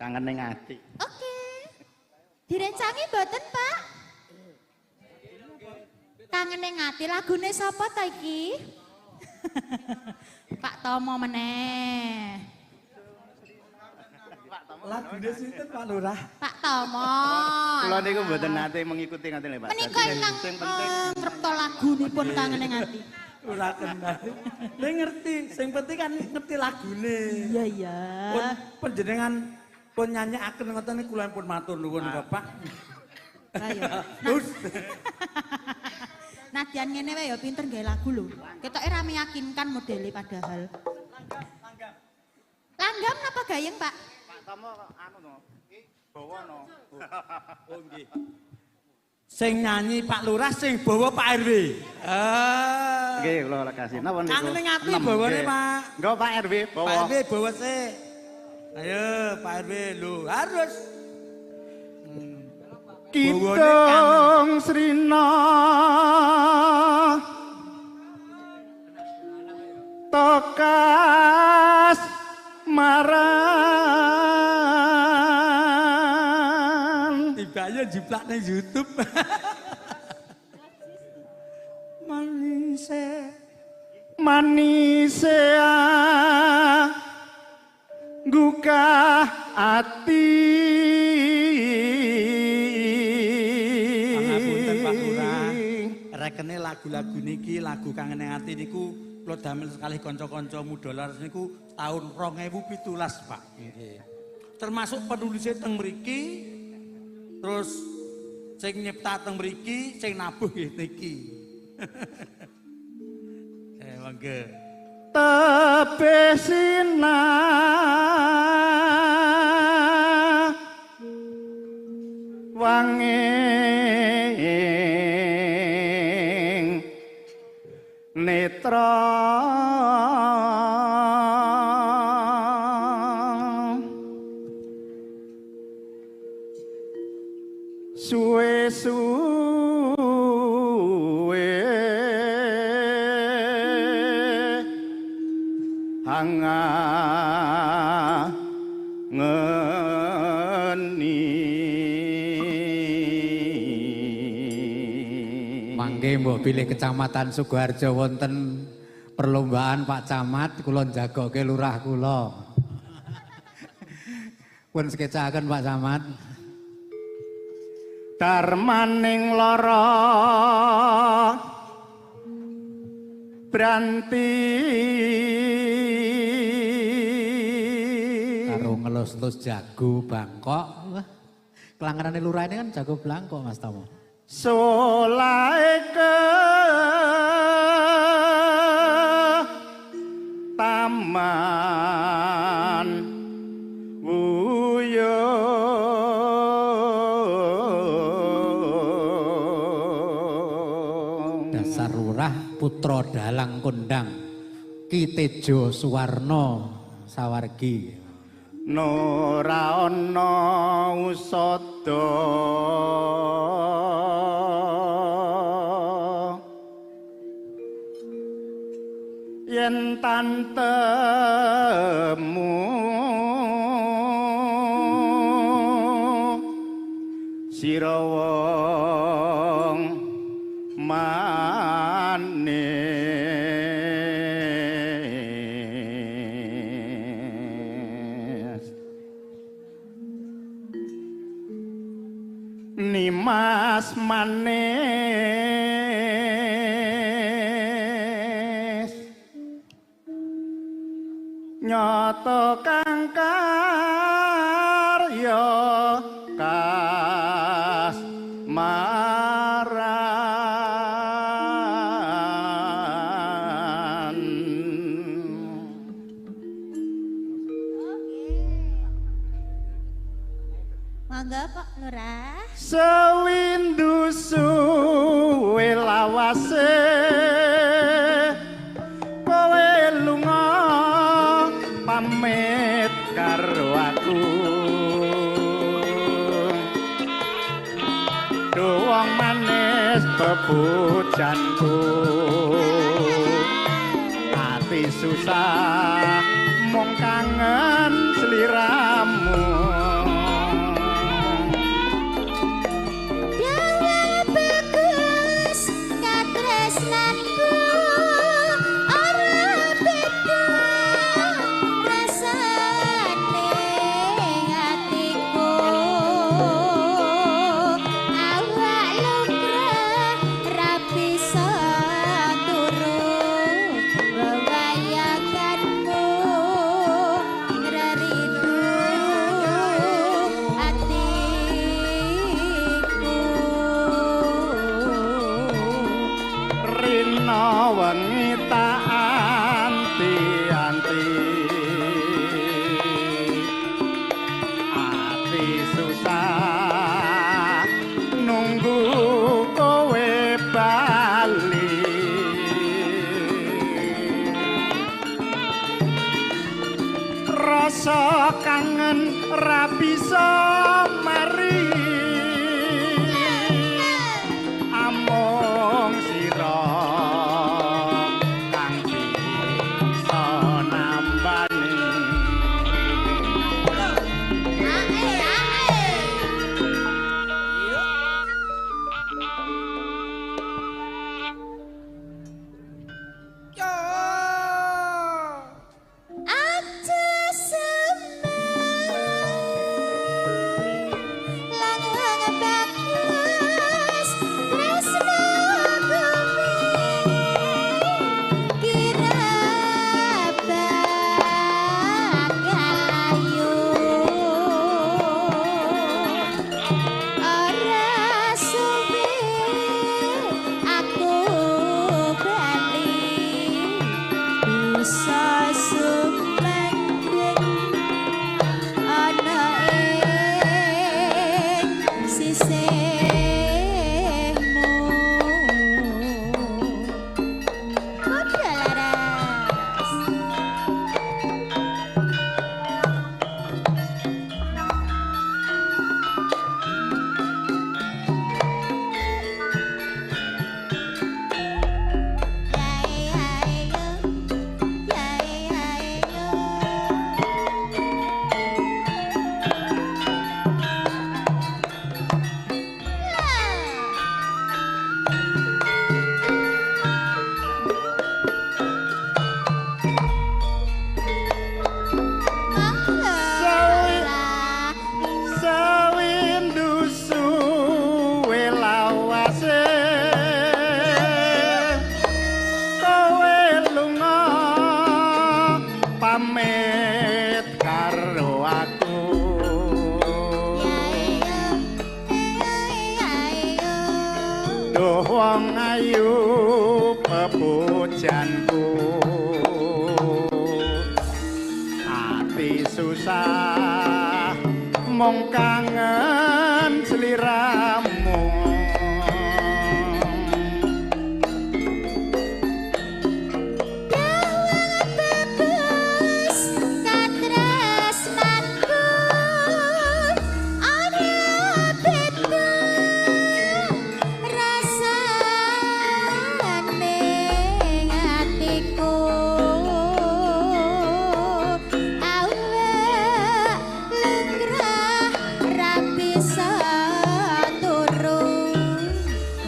Kangen ning ati. Oke. Direncangi mboten, Pak? Kangen ning ati lagune sapa ta iki? Pak Tomo meneh. Lagune sinten Pak Lurah? Pak Tomo. Kula niku mboten nate mengikuti ngoten lho, Pak. Menika ingkang sing penting ngrepta lagunipun Kangen ning ati. Ora kenal. Ning ngerti, sing penting kan ngerti lagune. Iya, iya. Pun panjenengan pun nyanyekaken ngoten niku kula pun matur nuwun Bapak. Ayo. Terus Nadyan ngene wae ya pinter gawe lagu lho. Ketoke ra meyakinkan modele padahal. Langgam napa gayeng, Pak? Pak Tomo anu no. Iki bawa no. Oh nggih. Sing nyanyi Pak Lurah, sing bawa Pak RW. Ah. Nggih, kula kasih. Napa niku? Kangen ning ati bawane, Pak. Engko Pak RW bawa. Pak RW bawa sik. Ayo Pak RW lho, harus. Kidung Srina Tokas maran. Tibake jiplak ning YouTube. Manise manise gugah ati. Pangapunten Pak Lurah. Rekene lagu-lagu niki, lagu Kangen ning Ati niku kula damel sekali kanca-kanca muda laras niku tahun 2017, Pak. Nggih. Termasuk penulisnya teng mriki, terus sing nyipta teng mriki, sing nabuh nggih niki. Monggo. Tebih sinah wanging netra suwe-suwe hanga ngeni. Mangke mbok bilih Kecamatan Sukoharjo wonten perlombaan Pak Camat, kula njagoke lurah kula. Pun sekecaken Pak Camat. Darmaning lara branti karo ngelus-elus jago Bangkok. Wah, kelanganane lurah ini kan jago Bangkok Mas Tomo. Solahe ke taman wuyung. Dasar lurah putra dalang kondang Ki Tejo Suwarno Sawargi. Ora ana usada yen tantemu sira wong manis. Nimas manis nyata kang karya kasmaran. Monggo Pak Lurah. Sewindu suwe lawase kowe lunga pamit karo aku. Duh wong manis bebujanku, ati susah mung kangen sliramu. ra bisa mari amung sira kang bisa nambani. Ae ae. Aja semang lanang bagus tresno kuwi kira bakal ayu ora suwe aku bali bisa sumandhing ana ing sisihmu. Padha laras. Yae yae yo, yae yae yo. Sawindu suwe lawase kowe lunga pamit karo aku. Duh wong ayu pepujanku ati susah mung kangen sliramu.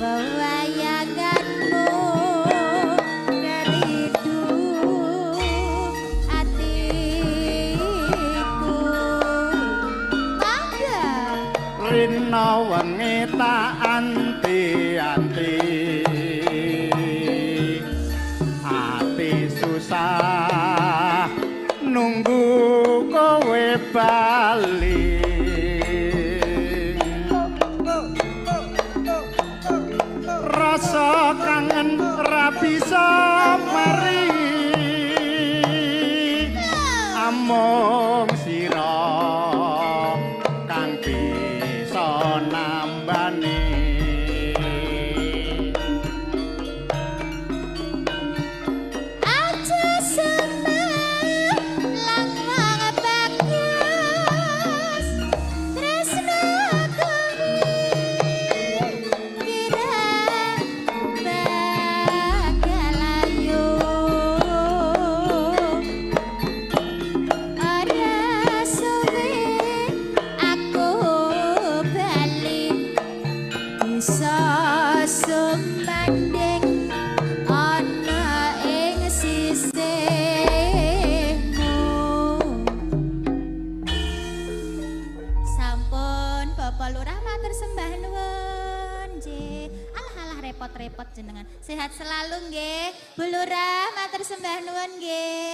Wayanganmu keridu atiku. Mangga. Rina wengi tak anti-anti ati susah nunggu kowe bali. Rasa kangen ra bisa mari amung sira kang bisa nambani. Aja semang lanang bagus tresno kuwi kira bakal ayu ora suwe aku bali bisa sumandhing ana ing sisihmu. Sampun Bapak Lurah matur sembah nuwun nggih. Alah alah repot-repot jenengan. Sehat selalu nggih. Bu Lurah matur sembah nuwun nggih.